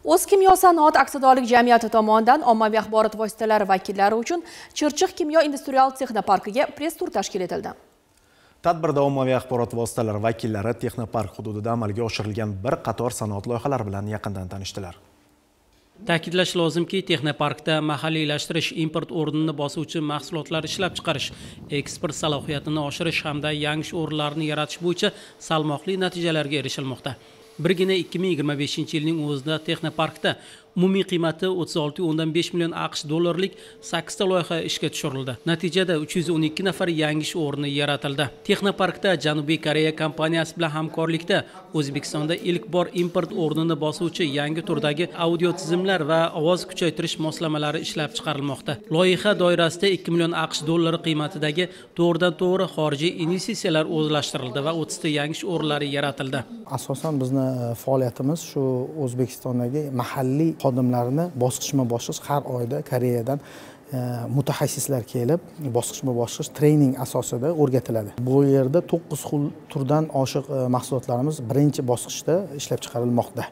O'zkimyosanoat aksiyadorlik jamiyati tomonidan ommaviy axborot vositalari vakillari uchun Chirchiq kimyo industrial texnoparkiga press-tur tashkil etildi. Tadbirda ommaviy axborot vositalari vakillari texnopark hududida amalga oshirilgan bir qator sanoat loyihalari bilan yaqindan tanishdilar. Ta'kidlash lozimki, texnoparkda mahalliylashtirish, import o'rnini bosuvchi mahsulotlar ishlab chiqarish, eksport salohiyatini oshirish hamda yangi ish o'rinlarini yaratish bo'yicha salmoqli natijalarga erishilmoqda. Birgina 2025-yilning o'zida texnoparkda umumiy qiymati 36,5 million AQSh dollarlik 8 ta loyiha ishga tushirildi. Natijada 312 nafar yangi ish o'rni yaratildi. Texnoparkda Janubiy Koreya kompaniyasi bilan hamkorlikda O'zbekistonda ilk bor import o'rnini bosuvchi yangi turdagi audio tizimlar va ovoz kuchaytirish moslamalari ishlab chiqarilmoqda. Loyiha doirasida 2 million AQSh dollari qiymatidagi to'g'ridan-to'g'ri xorijiy investitsiyalar o'zlashtirildi va 30 ta yangi ish o'rinlari yaratildi. Asosan bizni faoliyatimiz shu O'zbekistondagi mahalliy xodimlarni bosqichma-bosqich har oyda Koreyadan mutaxassislar kelib, bosqichma-bosqich trening asosida o'rgatiladi. Bu yerda 9 xil turdan oshiq mahsulotlarimiz birinchi bosqichda ishlab chiqarilmoqda.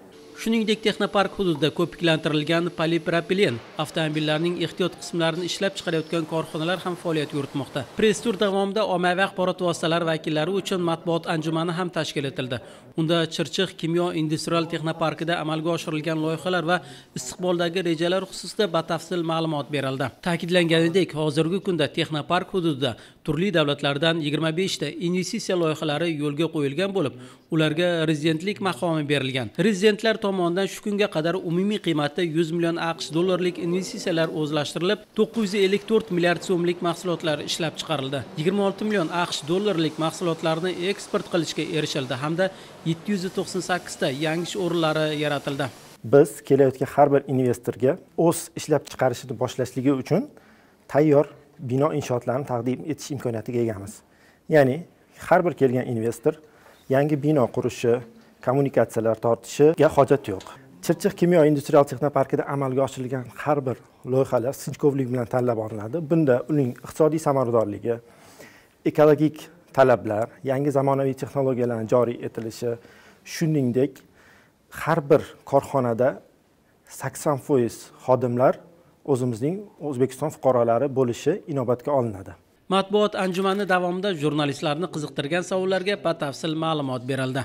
Shuningdek, texnopark hududida ko'piklantirilgan polipropilen avtomobillarning ehtiyot qismlarini ishlab chiqarayotgan korxonalar ham faoliyat yuritmoqda. Press-tur davomida ommaviy axborot vositalari vakillari uchun matbuot anjumani ham tashkil etildi. Unda Chirchiq kimyo industrial texnoparkida amalga oshirilgan loyihalar va istiqboldagi rejalar xususida batafsil ma'lumot berildi. Ta'kidlanganidek, hozirgi kunda texnopark hududida turli davlatlardan 25 ta investitsiya loyihalari yo'lga qo'yilgan bo'lib, ularga rezidentlik maqomi berilgan. Rezidentlar tomonidan shu kunga qadar umumiy qiymati 100 million AQSh dollarlik investitsiyalar o'zlashtirilib, 954 milliard so'mlik mahsulotlar ishlab chiqarildi. 26 million AQSh dollarlik mahsulotlarni eksport qilishga erishildi hamda 798 ta yangi ish o'rinlari yaratildi. Biz kelayotgan har bir investorga o'z ishlab chiqarishini boshlashligi uchun tayyor bino inshootlarini taqdim etish imkoniyatiga egamiz. Ya'ni har bir kelgan investor yangi bino qurishi, kommunikatsiyalar tortishiga hojat yo'q. Chirchiq kimyo industrial texnoparkida amalga oshirilgan har bir loyihalar sinchkovlik bilan tanlab olinadi. Bunda uning iqtisodiy samaradorligi, ekologik talablar, yangi zamonaviy texnologiyalarning joriy etilishi, shuningdek har bir korxonada 80% xodimlar o'zimizning O'zbekiston fuqarolari bo'lishi inobatga olinadi. Matbuot anjumani davomida jurnalistlarni qiziqtirgan savollarga batafsil ma'lumot berildi.